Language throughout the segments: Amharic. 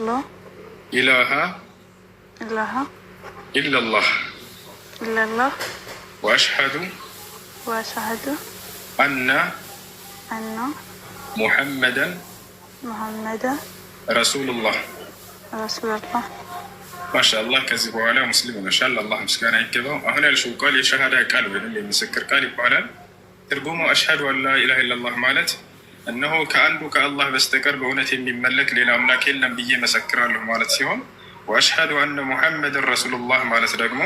لا إله إله إلا الله إلا الله وأشهد وأشهد أن أن محمدا محمدا رسول الله። رسول الله። ማሻአላህ፣ ከዚህ በኋላ ሙስሊም ሆነሻል። አላህ ምስጋና ይገባው። አሁን ያልሽው ቃል የሸሃዳ ቃል ወይም የምስክር ቃል ይባላል። ትርጉሙ أشهد أن لا إله إلا الله ማለት እነሆ ከአንዱ ከአላህ በስተቀር በእውነት የሚመለክ ሌላ አምላክ የለም ብዬ መሰክራለሁ ማለት ሲሆን وأشهد أن محمدا رسول الله ማለት ደግሞ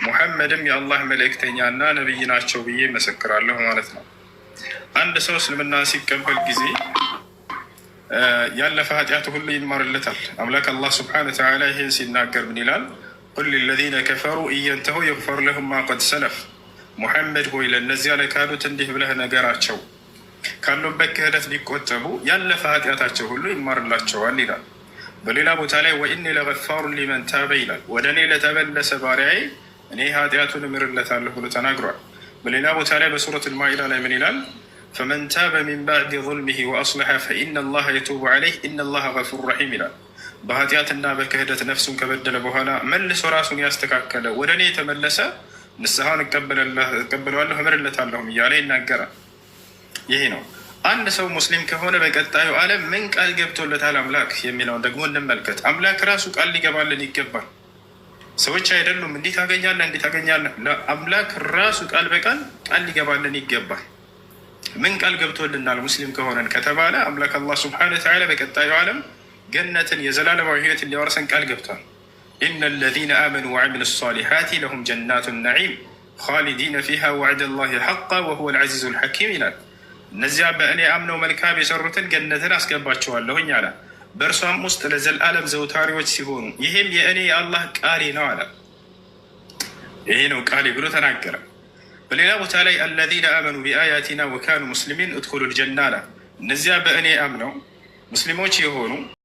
ሙሐመድም የአላህ መልእክተኛና ነቢይ ናቸው ብዬ መሰክራለሁ ማለት ነው። አንድ ሰው እስልምና ሲቀበል ጊዜ ያለፈ ኃጢአቱ ሁሉ ይማርለታል። አምላክ አላህ سبحانه وتعالى ይህን ሲናገር ምን ይላል? قل للذين كفروا إن ينتهوا يغفر لهم ما قد سلف። ሙሐመድ ሆይ፣ ለእነዚያ ለካዱት እንዲህ ብለህ ነገራቸው፣ ካሉበት ክህደት ቢቆጠቡ ያለፈ ኃጢአታቸው ሁሉ ይማርላቸዋል ይላል። በሌላ ቦታ ላይ وإني لغفار لمن تاب ይላል። ወደ እኔ ለተመለሰ ባሪያዬ እኔ ኃጢአቱን እምርለታለሁ ብሎ ተናግሯል። በሌላ ቦታ ላይ በሱረት ልማኢዳ ላይ ምን ይላል? فمن تاب من بعد ظلمه وأصلح فإن الله يتوب عليه إن الله غفور رحيم ይላል። በኃጢአትና በክህደት ነፍሱን ከበደለ በኋላ መልሶ ራሱን ያስተካከለ፣ ወደ እኔ የተመለሰ ንስሐውን እቀበለዋለሁ፣ እምርለታለሁም እያለ ይናገራል። ይሄ ነው። አንድ ሰው ሙስሊም ከሆነ በቀጣዩ ዓለም ምን ቃል ገብቶለታል አምላክ የሚለውን ደግሞ እንመልከት። አምላክ ራሱ ቃል ሊገባልን ይገባል። ሰዎች አይደሉም። እንዲህ ታገኛለህ፣ እንዲህ ታገኛለህ። አምላክ ራሱ ቃል በቃል ቃል ሊገባልን ይገባል። ምን ቃል ገብቶልናል ሙስሊም ከሆነን ከተባለ አምላክ አላህ سبحانه وتعالى በቀጣዩ ዓለም ገነትን፣ የዘላለማዊ ህይወትን ሊያወርሰን ቃል ገብቷል። إن الذين آمنوا وعملوا الصالحات لهم جنات النعيم خالدين فيها وعد الله حقا وهو العزيز الحكيم ይላል። እነዚያ በእኔ አምነው መልካም የሰሩትን ገነትን አስገባቸዋለሁኝ አለ። በእርሷም ውስጥ ለዘላለም ዘውታሪዎች ሲሆኑ ይህም የእኔ የአላህ ቃሌ ነው አለ። ይሄ ነው ቃሌ ብሎ ተናገረ። በሌላ ቦታ ላይ الذين آمنوا بآياتنا وكانوا مسلمين ادخلوا الجنة አለ። እነዚያ በእኔ አምነው ሙስሊሞች የሆኑ